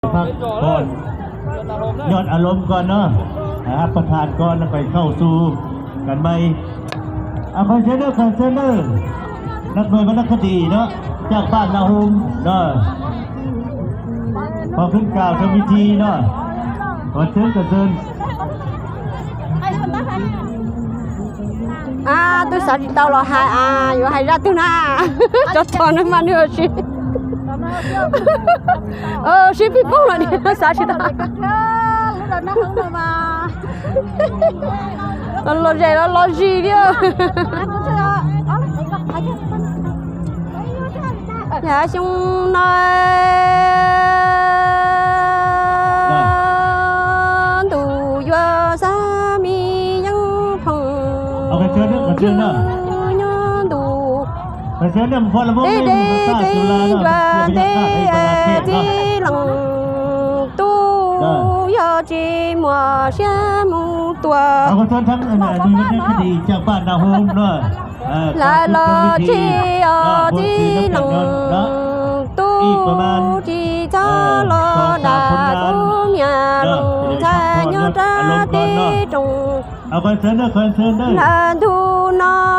ພັກຜ່ອນ ຍ້ອນອາລົມກ່ອນເນາະ ໃຫ້ຮັບປະທານກ່ອນ ແລ້ວໄປເຂົ້າສູ່ກັນໃໝ່. ອາ ຂໍເຊີນເດີ ຂໍເຊີນເດີ ນັກມວຍວັນນະຄະດີເນາະ ຈາກບ້ານນາໂຮມເນາະ ຂໍຂຶ້ນກ່າວທຳພິທີເນາະ ຂໍເຊີນ ຂໍເຊີນ. ອ່າ ຕຸສາວຊິເຕົາລໍຫາຍ ອ່າ ຢູ່ໃຫ້ລາດຕຸນາ ຈອດທອນມາເນືອຊິ ເອີ ຊິປີໂປ້ງລະນີ້ ສາວຊິເຕົາ ລົດໃຫຍ່ລະລໍຊິເດີ. ຍາຊຸງນອນ ຕູຢວສາມີຍັງພົງ ເອົາໄປເຊີນເດີ ໄປເຊີນເດີ ຍອນດູ ໄປເຊີນເດີ ເດເດເຈຍວາເຕອາເຈລັງ ຕູຢວເຈມົວຊຽມູຕົວ ເອົາໄປເຊີນທັງອັນນັ້ນ ຢູ່ໃນຄະດີຈາກບ້ານນາໂຮມເນາະ. ລາລໍຈີອອຈີລັງ ຕູຈີຈາລໍດາຕູມຍາລົງຊາຍອຕາເຕຕົງ ເອົາ ຂໍເຊີນເດີ ຂໍເຊີນເດີ ນາດູນອ